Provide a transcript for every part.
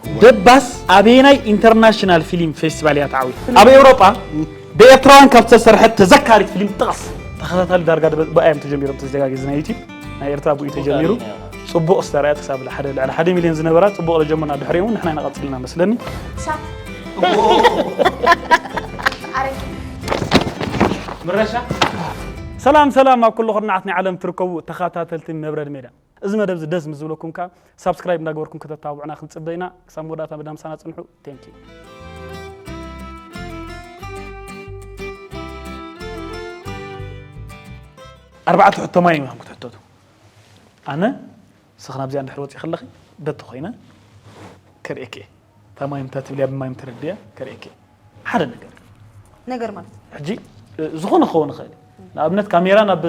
ደባስ ኣበየናይ ኢንተርናሽናል ፊልም ፌስቲቫል እያ ተዓዊታ? ኣብ ኤውሮጳ ብኤርትራውያን ካብ ዝተሰርሐት ተዘካሪት ፊልም ጥቐስ። ተኸታታሊ ዳርጋ ደበ-፣ ብኣዮም ተጀሚሮም ተዘጋጊ ናይ ዩቲዩብ ናይ ኤርትራ ብኡ ተጀሚሩ። ጽቡቕ ዝተረኣየት ክሳብ ሓደ ልዕሊ ሓደ ሚልዮን ዝነበራ ጽቡቕ ለጀመርና ድሕሪኡ እውን ንሕና ኢና ቀጺልና መስለኒ። ምረሻ። ሰላም ሰላም ኣብ ኩሉ ኩርናዓት ናይ ዓለም ትርከቡ ተኸታተልቲ መብረድ ሜዳ። እዚ መደብ እዚ ደስ ምስ ዝብለኩም ከኣ ሳብስክራይብ እንዳገበርኩም ከተተባብዑና ክንጽበ ኢና። ክሳብ መወዳእታ ብዳምሳና ጽንሑ። Thank you። ኣርባዕተ ሕቶ ማይ ኢኹም ክትሕተቱ። ኣነ ንስኽን ኣብዚኣ እንድሕር ወጺእ ከለኺ በቲ ኮይነ ከርእየኪ እየ። እታ ማይም እታ ትብልያ ብማይም ተረድያ ከርእየኪ እየ። ሓደ ነገር። ነገር ማለት? ሕጂ፣ እ፣ ዝኾነ ክኸውን ይኽእል እዩ። ንኣብነት ካሜራ ናብ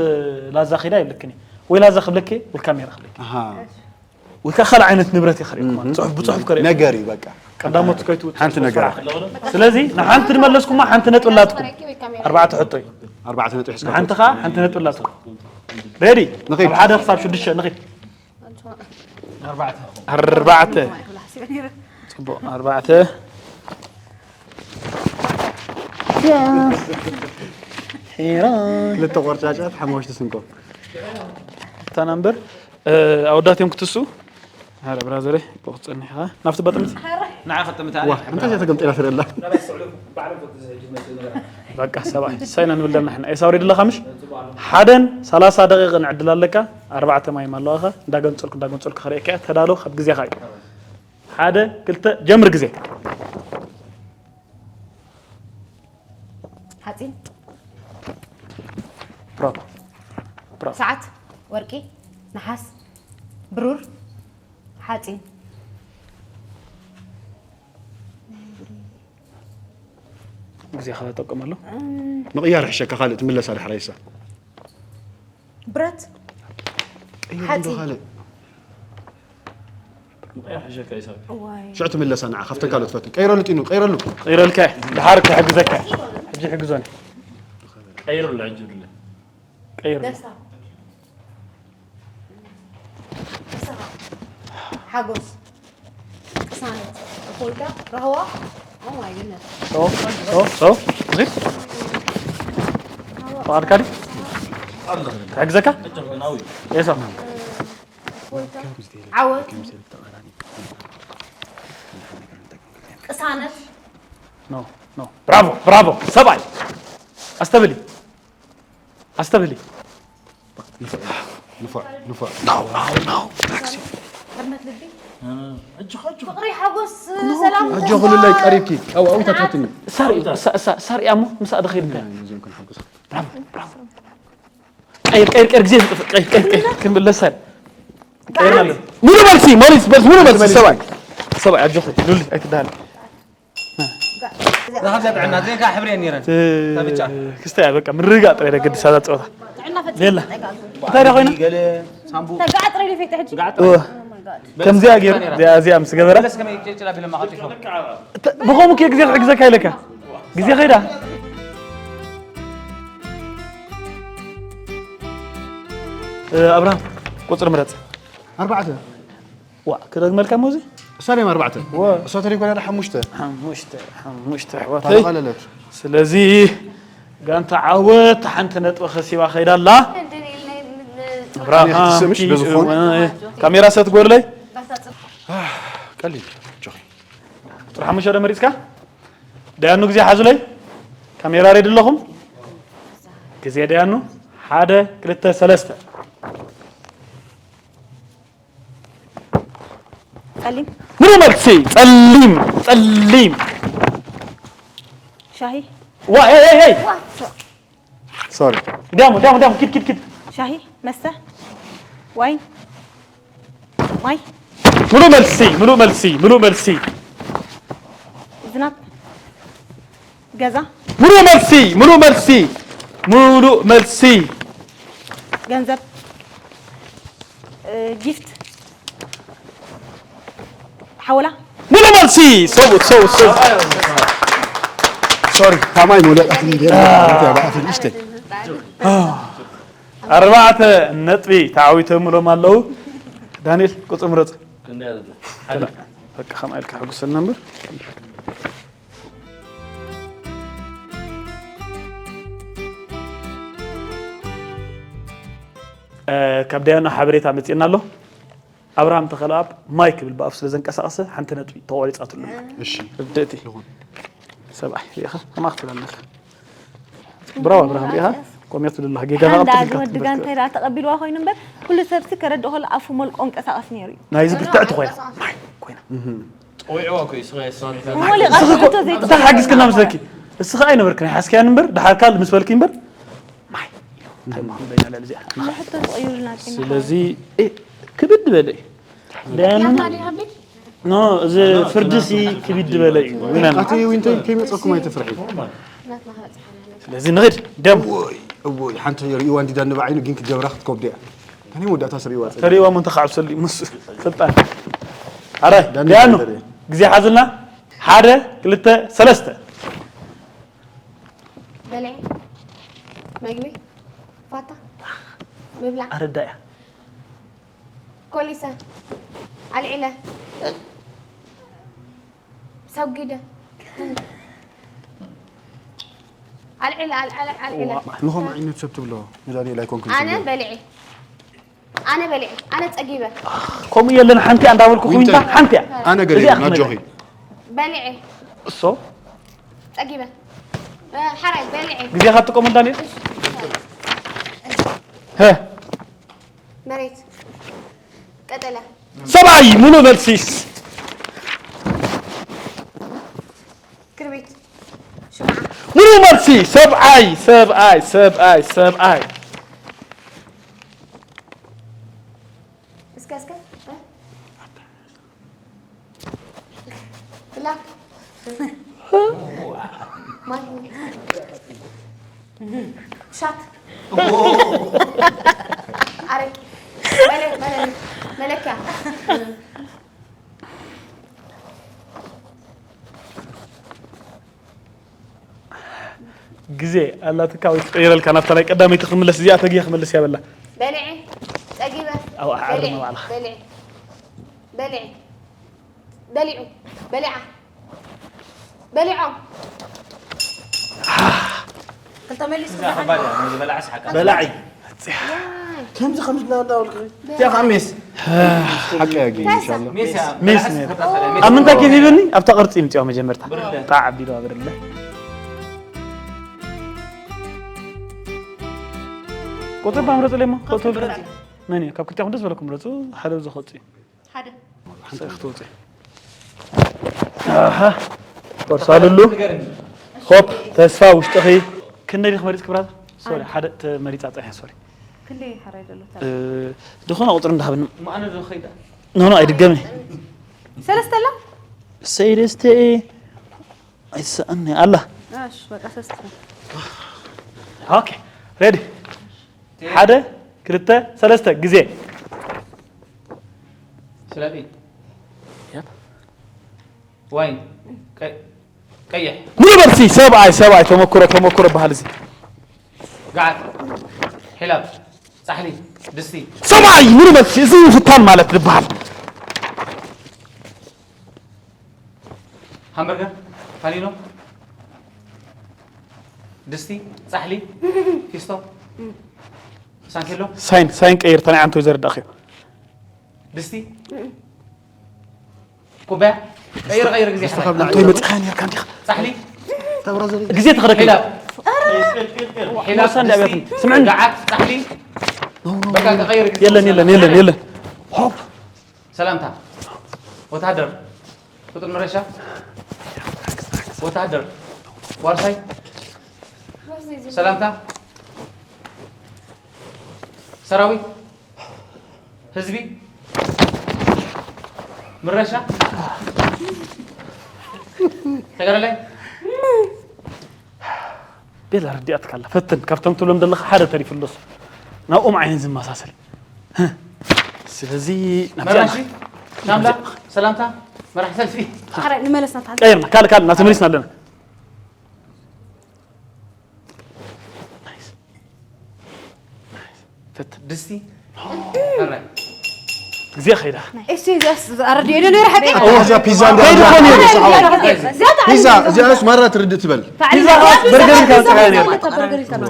ላዛ ኺዳ ይብለክኒ። ወይ ላዛ ክብለኪ ወይ ካሜራ ክብለኪ። ኣሃ። ወይ ከዓ ካልእ ዓይነት ንብረት እየ ከርእየኩም። እህ። ጽሑፍ ብጽሑፍ ከርእየኩም። ነገር እዩ በቃ። ቀዳሞት ከይትውጽእ ሓንቲ ነገር። ስራሕ። ስለዚ ንሓንቲ ንመለስኩማ ሓንቲ ነጥቢ ኣላትኩም። ኣርባዕተ ሕቶ እዩ። ኣርባዕተ ነጥቢ ሒዝካ ንሓንቲ ከዓ ሓንቲ ነጥቢ ኣላትኩም። ሬዲ? ንኺድ። ካብ ሓደ ክሳብ ሽዱሽተ ንኺድ። ኣርባዕተ። ኣርባዕተ። ጽቡቕ፣ ኣርባዕተ። ሒራ። ክልተ ቆርጫጫት፣ ሓሙሽተ ስንቆ። እታ ናምበር፣ እ፣ ኣወዳት እዮም ክትሱ። ኣረ ብራዘረይ፣ ብኽጸኒኻ። ናብቲ በጥምቲ። ንዓ ኸጥምታ። ዋ፣ እንታይ እያ ተገምጢላ ትረላ? በቃ፣ ሰብኣይ፣ ሳይና ንብል ደልና ሕና። ኤሳው ሬዲ ኣለኻ ምሽ? ሓደን ሰላሳ ደቂቕን ዕድል ኣለካ። ኣርባዕተ ማይም ኣለዋኻ። እንዳገንጸልኩ፣ እንዳገንጸልኩ ከርእየካ እየ። ተዳሎ፣ ካብ ግዜኻ እዩ። ሓደ፣ ክልተ፣ ጀምር ግዜ። ሓጺን። ብራቮ። ብራቮ። ሰዓት፣ ወርቂ፣ ነሓስ፣ ብሩር፣ ሓጺን። ግዜኻ ተጠቀመሉ። እም። ምቕያር ሕሸካ ካልእ ትምለሳ ዳሕራይ እሳ። ብረት። ቀይር እንዶ ሓፂን። ካልእ። ምቕያር ሕሸካ ይሳብ። እዋይ። ሽዑ ትምለሳ ንዓ፣ ካብተን ካልኦት ፈትን። ቀይረሉ ጢኑ፣ ቀይረሉ። ቀይረልካ፣ ድሓር ክሕግዘካ። ሕጂ ሕግዞኒ። ቀይረሉ፣ ሕጂ ድለ። ቀይረሉ። ደስታ። ፍስሃ። ሓጎስ። ቅሳነት። እፎይታ። ራህዋ። Oh my goodness። ሶ፣ ሶ፣ ሶ። እሺ። ፍቓድካ ድዩ? ክሕግዘካ? ኤሳ። ዓወት። ቅሳነት። ኖ፣ ኖ። ብራቮ፣ ብራቮ። ሰብኣይ። ኣስተብሊ። ኣስተብሊ። ንፉዕ፣ ንፉዕ፣ ንፉዕ። ናው፣ ናው፣ ናው። ታክሲ። ሕርመት ልቢ። ሕጂ፣ ሕጂ። ፍቕሪ፣ ሓጎስ፣ ሰላም፣ ሕጂ ተስፋ። ኩሉ ላይ ቀሪብኪ። ኣው፣ ኣው፣ ታትኒ። ሳሪ፣ ሳ-፣ ሳ-፣ ሳሪ ኣሞ፣ ምሳኣ ዶ ኸይድካ? እዚኦም ክንሓጉስ። ብራቮ፣ ብራቮ። ቀይር፣ ቀይር፣ ቀይር፣ ግዜ ዝጥፍእ። ቀይር፣ ቀይር፣ ቀይር። ክንብለስ ሳሪ። ቀይር ማለት። ሙሉ መልሲ፣ መልስ፣ መልስ፣ ሙሉ መልሲ፣ ሰብኣይ። ሰብኣይ፣ ኣጆኺ፣ ሉሊ፣ ኣይትዳሃሊ። ረኸብቲ ጥዕና፣ እዚአን ከዓ ሕብሪ እየን ነይረን። እታ ብጫ። ክስታይ እያ፣ በቃ፣ ምርግጋእ ጥራይ ደገ ኣዲስ ኣበባ ጸወታ። ጥዕና ፈጺሙ ሌላ። እንታይ ደኣ ኮይና? ገለ ሳምቡ። እንታይ፣ ጋዕ ጥራይ ደፊተ ሕጂ? ጋዕ ጥራይ። እወ። Oh my God። ከምዚኣ ገይሩ፣ እዚኣ፣ እዚኣ ምስ ገበረ። መለስ ከመይ ጭልጭል ኣቢሎም ኣቐልጢፎም። እተ-፣ ብኸምኡ ከ ግዜ ክሕግዘካ ኢለካ። ግዜ ከይዳ። እ፣ ኣብርሃም፣ ቁጽሪ ምረጽ። ኣርባዕተ። ዋ፣ ክደግመልካ እሞ እዚ? እሳ ድዮም ኣርባዕተ? ወ። እሳ ተሪፍ ኮይና ሓሙሽተ። ሓሙሽተ፣ ሓሙሽተ ኣሕዋተይ። ታጠቓለለት። ስለዚ ጋንታ ዓወት ሓንቲ ነጥቢ ከሲባ ከይዳ ኣላ። ኣነ ክትስእ ምሽ ብዝኾን። እወ። ካሜራ ሰት ጎርለይ። ቀሊል፣ ጆኺ። ቁፅሪ ሓሙሽተ ዶ መሪፅካ? ደያኑ ግዜ ሓዙለይ። ካሜራ ሬዲ ኣለኹም? ግዜ ደያኑ። ሓደ፣ ክልተ፣ ሰለስተ። ጸሊም። ሙሉ መልሲ፣ ጸሊም፣ ጸሊም። ሻሂ። ዋ፣ ሄይ፣ ሄይ፣ ሄይ። ዋ፣ ሶ-፣ ሶሪ። ዲያሞ፣ ዲያሞ፣ ዲያሞ፣ ኪድ፣ ኪድ፣ ኪድ። ሻሂ፣ መስተ፣ ዋይን፣ ማይ። ሙሉ መልሲ፣ ሙሉ መልሲ፣ ሙሉ መልሲ። ዝናብ። ገዛ። ሙሉ መልሲ፣ ሙሉ መልሲ፣ ሙሉ መልሲ። ገንዘብ። እ፣ ጊፍት። ሓወላ። ሙሉ መልሲ። ሰው፣ ሰው፣ ሰው። ሶሪ፣ ታማኝ መውለድ ኣፍን ጌር። ኣፍን እሽተይ። ኣርባዕተ ነጥቢ ተዓዊቶምሎም ኣለዉ። ዳንኤል፣ ቁጽሪ ምረጽ። ክንደይ ኣለና? ሓደ። በቃ ከምኣ ኢልካ ሕጉሰልና እምበር። እ፣ ካብ ዳያኑ ሓበሬታ መጺእና ኣሎ። ኣብርሃም ተኸለኣብ ማይ ክብል ብኣፍ ስለ ዘንቀሳቐሰ ሓንቲ ነጥቢ ተቖሪጻትሉ። እሺ። ርድእቲ። ይኹን። ሰብኣይ ሪኢኻ ከማኽ ትብል ኣለካ። ብራው ኣብርሃም ሪኢኻ ቆሚያ ትብል ኣለኻ። ጌጋ ሓንዳ ከኣ ኣግመድ ትብል ድጋንታይ ደኣ ተቐቢልዋ ኮይኑ እምበር፣ ኩሉ ሰብሲ ከረድእ ከሎ ኣፉ መልቆ እንቀሳቐስ ነይሩ እዩ። ናይዚ ብርትዕቲ ኮይና። ማይ ኮይና። እህ። ጸዊዕዋ እኮ እዩ፣ ስጋ የሳኒ። እሞ ሊቓ ትሕቶ ዘይትፈልጥ። እንታይ ሓጊዝክና መስለኪ? እስኻ ኣይነበርክን፣ ኣይሓዝክያን እምበር፣ ድሓር ካል ምስ በልኪ እምበር፣ ማይ። እንታይ ምዃኑ በይና ልዕሊ እዚኣ። ሕቶ ትቕይሩልና ቂም። ስለዚ፣ እ፣ ክብድ በለ እዩ። ደያኑ፣ ያታ ዲሃ ቤት? ኖ፣ እዚ ፍርድሲ ክብድ በለ እዩ። ዊናን። ኣቲ ዊንተይ ከይመጸኩም ኣይትፍርሒ። ናትና ከበጽሓና ነበር። ስለዚ ንኽድ፣ ደም። እዎይ፣ እዎይ፣ ሓንቲ ርእይዋ እንዲዳ ንባዓይኑ ግን ክገብራ ክትከብድ እያ። ከመይ መወዳእታ ስርይዋ ጸኒሑ። ተርእይዋ እሞ እንተኻዕብሰሉ እዩ ምስ ስልጣን። ኣረ፣ ዳኒ ደያኑ፣ ተርኢ። ግዜ ሓዙልና። ሓደ፣ ክልተ፣ ሰለስተ። በልዒ፣ መግቢ፣ ፋታ፣ ምብላዕ። ኣረዳእያ። ኮሊሰ፣ ኣልዒለ፣ ሰጒደ። ኣልዒለ፣ ኣል-፣ ኣል-፣ ኣልዒለ። ዋ፣ ንኸም ዓይነት ሰብ ትብሎ ንዳንኤል ኣይኮንኩን ኣነ ትብሎ። በልዒ። ኣነ በሊዐ፣ ኣነ ጸጊበ። ከምኡ የለን፣ ሓንቲ እያ እንዳበልኩ ዊንታ፣ ዊንታ። ሓንቲ እያ። ኣነ ገለ እዚኣ ኣጆኺ። ክትነግር። በሊዐ። እሶ? ጸጊበ። እ፣ ሓራይ በሊዐ። ግዜኻ ትጥቀሙ ዳንኤል? እሺ። ሀ። መሬት። ቀጠለ። ሰብኣይ፣ ሙሉ መልሲ። ክርቢት። ሽምዓ። ሙሉ መልሲ። ሰብኣይ፣ ሰብኣይ፣ ሰብኣይ፣ ሰብኣይ። እስከ፣ እስከ፣ እ? ብላክ። ማይ። ሻት። ኣረ። መለ-፣ መለ-፣ መለኪያ። ግዜ ኣላትካ ወይ ትቀይረልካ ናብታ ናይ ቀዳመይቲ ክምለስ፣ እዚኣ ተጊያ ክመልስ እያ በላ። በልዐ፣ ጸጊበ፣ ኣብኣ ዓርመ በልዐ፣ ባዕልኻ። በልዐ፣ በልዐ፣ በሊዑ፣ በሊዓ፣ በሊዖም። ክልተ መሊስኩም እዛ ከባድ እያ፣ ዝበልዓስ ሓቃ። በላዒ። ከምዚ፣ ከምዚ እናበልካ። እዚኣ ከዓ ሜስ። ሓቂ እያ ግን፣ ኢንሻላህ። ሜስ እያ፣ ሜስ በላዕስ ነይሩ። ትፈጥራ ሰለ ሜስ ኣብ ምንታይ ትፈጥራ። ኬፍ ይብልኒ? ኣብታ ቅርጺ ይምጽኦ መጀመርታ። ብርለ። ጣዕ ኣቢሉ ኣብርለ። ቁጽሪ እባ ምረጹለይ እሞ፣ ክእቱ። መን እዩ? ካብ ክልቲኹም ደስ ዝበለኩም ምረጹ፣ ሓደ ኣብዚ ክወጽእ እዩ። ሓደ። ሓንሳእ ክትወጽእ። ኣሃ። ቆርሳልሉ። ሆፕ፣ ተስፋ፣ ውሽጥኺ። ክንደይ ዲኺ መሪጽኪ ብራዘር? ሶሪ፣ ኣንድ። ሓደ ተመሪጻ ጸኒሐ፣ ሶሪ። ክንደይ ሓራይ ዘሎ? እ፣ ዝኾነ ቁጽሪ እንዳሃብኒ። ማዕነ ዶ ኸይዳ? ኖ፣ ኖ፣ ኣይድገምን። ሰለስተ ኣላ? ሰይደስተ ኣይትስኣኒ ኣላ። እሺ፣ በቃ ሰለስተ። ኦኬ፣ ሬዲ። ሓደ፣ ክልተ፣ ሰለስተ፣ ግዜ። ስለጢ። የፕ። ዋይን። ቀ-፣ ቀይሕ። ሙሉ መልሲ፣ ሰብኣይ፣ ሰብኣይ፣ ተመኩሮ፣ ተመኩሮ በሃል እዚ። ገዓት። ሒላብ። ጻሕሊ። ድስቲ። ሰብኣይ፣ ሙሉ መልሲ፣ እዚ ፍታን ማለት ዝበሃል። ሃምበርገር፣ ፋሊኖ፣ ድስቲ፣ ጻሕሊ፣ ፊስቶ፣ ሳንኬሎ። ሳይን፣ ሳይን ቀይር፣ እታ ናይ ዓንቶ ዘረዳእኽዮ። ድስቲ፣ ኩባያ፣ ቀይር፣ ቀይር፣ ግዜ ድስቲ ሓራይ። ካብ ላዕሊ። ዓንቶ ይመጽእኻ ነርካ እንዲኻ። ጻሕሊ፣ ግዜ ተኸደከ። ሒላብ። ሒላብ፣ ወሳ እንዲ ኣብያትን። ድስቲ፣ ስምዕኒ። ገዓት፣ ጻሕሊ። ኖ፣ ኖ፣ በቃ፣ ኖ። ተቐይር፣ ግዜ የለን፣ ወሰነ። የለን፣ የለን፣ የለን። ሆፕ። ሰላምታ። ወታደር። ፍጡር መረሻ። ወታደር። ዋርሳይ። ሰላምታ። ሰራዊት። ህዝቢ። ምረሻ። ተጋዳላይ። ቤላ ረዲኣትካ ኣላ። ፈትን፣ ካብቶም ትብሎም ዘለኻ ሓደ ተሪፉ ኣሎ እሱ። ናብኦም ዓይነት ዝመሳሰል። ስለዚ፣ ናብዚኣ መራሒ፣ ናብላ፣ ሰላምታ፣ መራሒ ሰልፊ። ኧረ፣ ንመለስ ናብታ። ቀይርና፣ ካልእ፣ ካልእ፣ እናተመሊስና ኣለና። ናይስ። ናይስ። ፈትን። ድስቲ። ሕራይ። እዚኣ ኸይዳ። እሺ፣ እዚኣስ ኣረዲኤ ዶ ነይሩ ሓቂ? እዛ ፒዛ እንዳ ከይዱ እኮ ነይሩ። ፒዛ እዚኣስ ማራ ትርድእ ትበል። ፒዛ ኸዓ በርገር ኢልካ ምፅእ ነይሩ።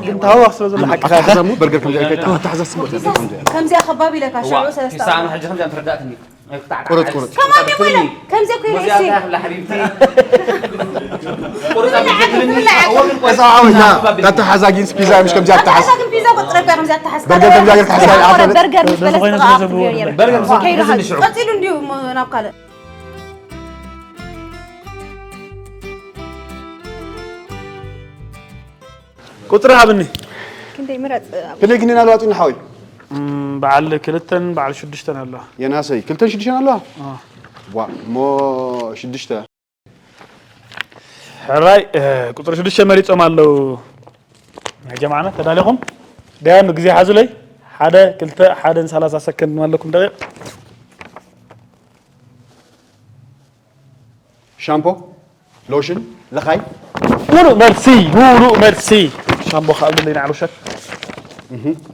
ግን ታዋኽ ስለ ዘሎ ሓቂ ኣታሓዛ እሞ በርገር ከምዚ ኣይከይታ ኣታሓዛ ስሞ። ከምዚኣ ከባቢ ኢለካ ሽዑ ሰለስተ ሳሚ ሕጂ ከምዚኣ ትርዳእትኒ ቁረጥ ቁረጥ። ከማን እኮ ኢለ ከምዚ እኮ ኢለ እሺ ሓቢብቲ እዛ ዓወያ ታታሓዛ ጊንስ ፒዛ ምሽ ከምዚ ኣታሓዝ ኣታሓዛ ግን ፒዛ ቁጥረ እኮ ከምዚ ኣታሓዝ በርገር ከምዚ ኣገር ታሓዝ በርገር ምስ በለስ ጥቓ ኣብቲ ቢዮ ነይረ በርገር ምስ ከይዱ ሓዚ ቀፂሉ እንዲሁ ናብ ካልእ ቁፅሪ ሃብኒ። ክንደይ ምረፅ ፕሌግኒን ኣለዋ ፂና ሓወይ። እም፣ በዓል ክልተን በዓል ሽዱሽተን ኣለዋ። የናሰይ ክልተን ሽዱሽተን ኣለዋ። አ። ዋ እሞ ሽዱሽተ ሕራይ እ፣ ቁፅሪ ሽዱሽተ መሪፆም ኣለዉ። ናይ ጀማዓና ተዳሊኹም? ደያኑ ግዜ ሓዙለይ። ሓደ ክልተ ሓደ ንሰላሳ ሰከንድ ኣለኩም ደቂቕ። ሻምፖ ሎሽን ለኻይ ሙሉእ መልሲ ሙሉእ መልሲ። ሻምቦ ከዓ ኣብለለይ ንዓሉ ሸክ።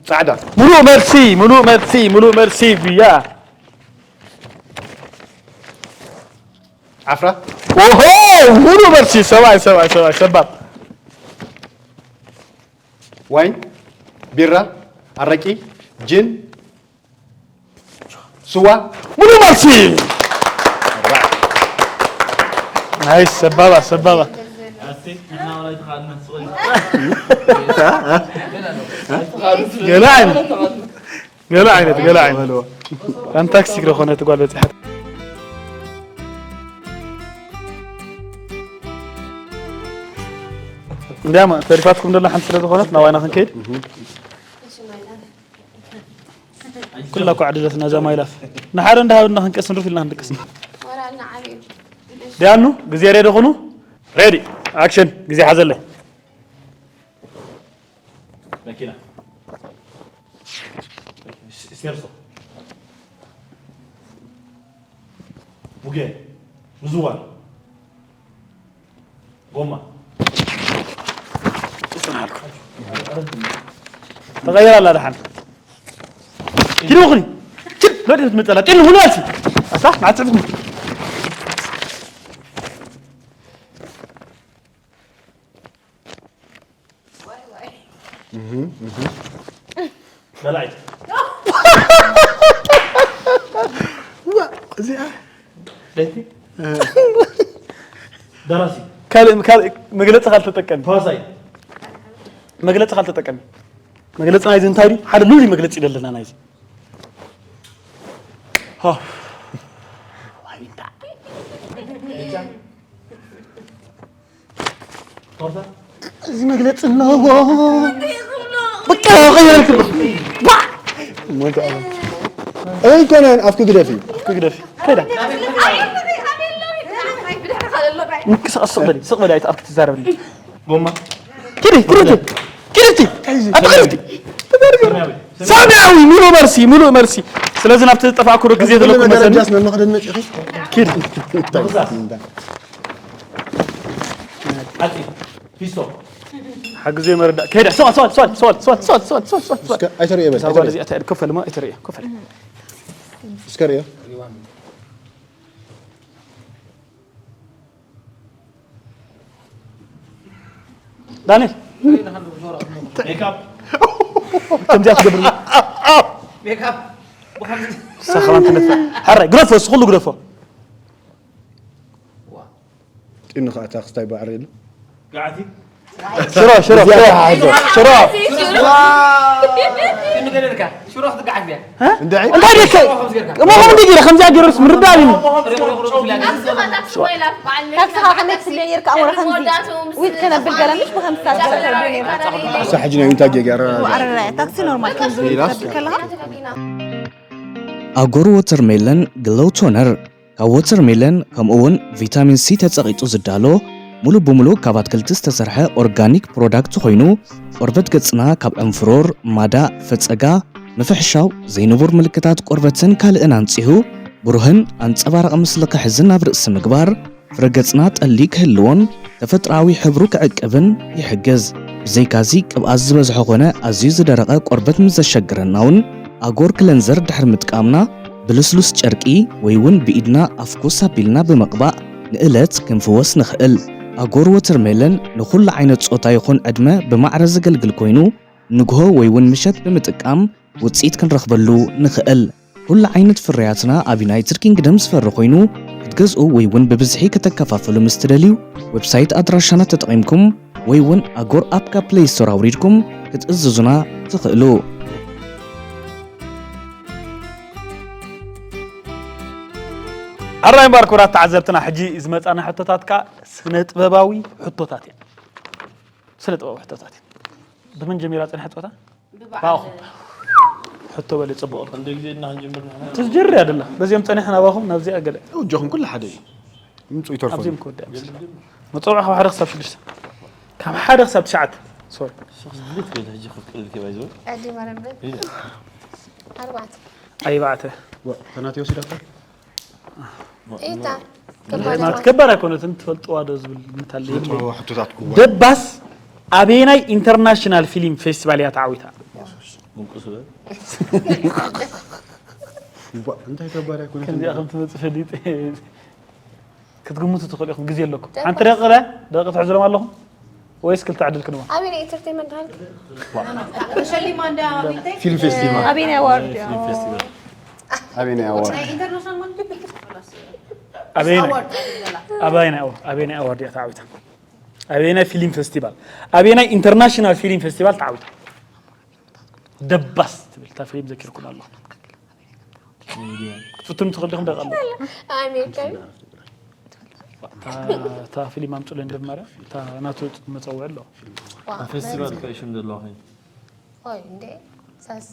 ጻዕዳ ሙሉእ መልሲ ሙሉእ መልሲ ሙሉእ መልሲ ቪያ ዓፍራ ኦሆ ሙሉእ መልሲ ሰብኣይ ሰብኣይ ሰብኣይ ሰባብ ዋይን ቢራ ኣረቂ ጅን ስዋ ሙሉእ መልሲ ናይ ሰባባ ሰባባ ገለ ዓይነት ገለ ዓይነት ገለ ዓይነት ኣንታክሲ ክረኾነ ትጓል በፂሓት እንዲያማ ተሪፋትኩም ደላ ሓንቲ ስለ ዝኾነት ናባይና ክንከይድ ኩላ እኮ ዓደለትና እዛ ማይላፍ ንሓደ እንዳሃብና ክንቀስ ንሩፍ ኢልና ክንድቅስ ዲያኑ ግዜ ሬዲ ኹኑ ሬዲ ኣክሽን ግዜ ሓዘለይ መኪና ሴርሶ ሙጌ ምዝዋር ጎማ ተቐይራ ኣላ ደሓን ኪድ ኹኒ ኪድ ወዲ ትመፀላ ጢል ሙሉ ኣልሲ ኣሳ ማዕፅፍኒ በላይት እዚኣ ለይቲ ደራሲ ካልእ ካልእ መግለፂ ካልተጠቀሚ ተዋሳይ መግለፂ ካልተጠቀሚ መግለፂ ናይዚ እንታይ ድዩ ሓደ ልሉይ መግለፂ ይደለና ናይዚ ቶርታ እዚ መግለፂ ኣለዎ በቃ ቀየርክ ኣይኮነን ኣፍኪ ግደፊ ክግደፊ ከይዳ ምንቅስቃስ ስቕ በሊ ስቕ በሊ ኣይትኣርክ ትዛረብኒ ጎማ ኪዲ ኪዲ ኪዲ ኣትክልቲ ሰማያዊ ሙሉ መልሲ ሙሉ መልሲ ስለዚ ናብቲ ዝጠፋእኩ ዶ ግዜ ዘለኩም መሰኒ ጃስ መመኸደን መፅኺ ኪዲ ዓፂ ፊስቶ ሓግዜ መረዳእ ከይዳ ሰዋል ሰዋል ሰዋል ሰዋል ሰዋል ሰዋል ሰዋል ሰዋል ሰዋል እስከ ኣይተርእዮ በል ሳጓል እዚኣ እንታይ ኮፍ ልማ ኣይተርእዮ ኮፍ እስከ ርእዮ ዳንኤል ሜካፕ ከምዚኣ ትገብር ሜካፕ ሳኸባን ትነፍዕ ሕራይ ግደፎ እሱ ኩሉ ግደፎ ጢኑ ከዓ ታክስታይ ባዕሪ ኢሉ ጋዕቲ ሽሮ ሽሮ ሽሮ ሽሮ ንገደልካ ሽሮ ክትጋዓት እያ እንታይ እንታይ ደከ እሞ ከምዚ ገይረ ከምዚኣ ገይረስ ምርዳእ እዩ ታክስኻ ከመይ ትስለ ነርካ ኣሞራ ከምዚ ዊት ከነብል ገረምሽ ብከምሳ እሳ ሕጂ ናይ እንታይ ጌጋ ኣረራያ ታክሲ ኖርማል ከምዚ ከለኻ ኣጎር ወተርሜለን ግሎው ቶነር ካብ ወተርሜለን ከምኡውን ቪታሚን ሲ ተጸቒጡ ዝዳሎ ሙሉእ ብሙሉእ ካብ ኣትክልቲ ዝተሰርሐ ኦርጋኒክ ፕሮዳክት ኮይኑ ቆርበት ገጽና ካብ ዕንፍሮር፣ ማዳእ፣ ፈጸጋ፣ ምፍሕሻው፣ ዘይንቡር ምልክታት ቆርበትን ካልእን ኣንጺሁ ብሩህን ኣንጸባራቒ ምስሊ ክሕዝን ኣብ ርእሲ ምግባር ፍረ ገጽና ጠሊ ክህልዎን ተፈጥሮኣዊ ሕብሩ ክዕቅብን ይሕግዝ። ብዘይካዚ ቅብኣት ዝበዝሖ ኮነ ኣዝዩ ዝደረቐ ቆርበት ምስ ዘሸግረና እውን ኣጎር ክለንዘር ድሕሪ ምጥቃምና ብልስሉስ ጨርቂ ወይ እውን ብኢድና ኣፍኩስ ኣቢልና ብምቕባእ ንእለት ክንፍወስ ንኽእል። ኣጎር ወተርሜለን ንኹሉ ዓይነት ጾታ ይኹን ዕድመ ብማዕረ ዘገልግል ኮይኑ፣ ንግሆ ወይ እውን ምሸት ብምጥቃም ውጽኢት ክንረኽበሉ ንኽእል። ኩሉ ዓይነት ፍርያትና ኣብ ዩናይትድ ኪንግደም ዝፈሪ ኮይኑ፣ ክትገዝኡ ወይ እውን ብብዝሒ ከተከፋፍሉ ምስ ትደልዩ፣ ዌብሳይት ኣድራሻና ተጠቒምኩም ወይ እውን ኣጎር ኣፕ ካብ ፕሌይ ስቶር ኣውሪድኩም ክትእዝዙና ትኽእሉ። ኣራይ እምበኣር ክቡራት ተዓዘብትና፣ ሕጂ ዝመጻና ሕቶታት ከኣ ስነ ጥበባዊ ሕቶታት እየን። ስነ ጥበባዊ ሕቶታት እየን። ብመን ጀሚራ ጸኒሐት ጸወታ? ብኣኹም። ሕቶ በሊ ጽቡቕ። ክንደይ ግዜ እና ክንጅምር ንሕና? ትዝጀሪ ኣይደላ። በዚኦም ጸኒሕና ናባኹም ናብዚኣ ገለ። እጆኹም ኩሉ ሓደ እዩ። ምንጹ ይተርፎ። ኣብዚኦም ክወድእ። መጸውዒ ካብ ሓደ ክሳብ ሽዱሽተ። ካብ ሓደ ክሳብ ትሽዓተ። ሶሪ። ሸኽ ዝብልት ገለ ሕጂ ክፍቅልክ ባይዞ። ኣዲ ማረምበ። ኢለ። ኣርባዕተ። ኣይባዕተ። ዋ፣ ተናቲ ወሲዳታ? ኤታ። ማለት ከባድ ኣይኮነትን፣ ትፈልጥዋ ዶ ዝብል ምታለ ይብለይ። ሕቶታት እዋ። ደባስ ኣበየናይ ኢንተርናሽናል ፊልም ፌስቲቫል እያ ተዓዊታ? ምንቁስ በል። እዋ፣ እንታይ ከባድ ኣይኮነትን? ከምዚኣ ከም ትመጽእ ፈሊጠ። ክትግምቱ ትኽእሉ ኢኹም፣ ግዜ ኣለኩም። ደባስ። ሓንቲ ደቂቕ ለ-፣ ደቂቕ ትሕዝሎም ኣለኹም? ወይስ ክልተ ዕድል ክንቦ? ኣበየናይ ኢንተርቴይንመንት ሃልክ? ተሸሊማ እንዳ ሚልተይ? ፊልም ፌስቲቫል። ኣበየናይ ኣዋርድ? ፊልም ፌስቲቫል። ኣበየናይ ኣዋርድ? ናይ ኢንተርናሽናል ማለት ነው። ኣበየናይ? ኣዋርድ። ኣበየናይ ኣዋ-፣ ኣበየናይ ኣዋርድ እያ ተዓዊታ? ኣበየናይ ፊልም ፌስቲቫል? ኣበየናይ ኢንተርናሽናል ፊልም ፌስቲቫል ተዓዊታ? ደባስ ትብል እታ ፊልም ዘኪርኩም ኣለኹም። ክትፍትኑ ትኽእሉ ዲኹም ደቂ ኣለኹም? ኣሜሪካ እዩ። እታ፣ እታ ፊልም ኣምጹለይ እንድማርያ፣ እታ ናቱ መጸውዒ ኣሎ። ዋ፣ ኣብ ፌስቲቫል መን ከ ሽም ዘለዎ ኸይኑ? ኦይ፣ እንዴ፣ ሳስ።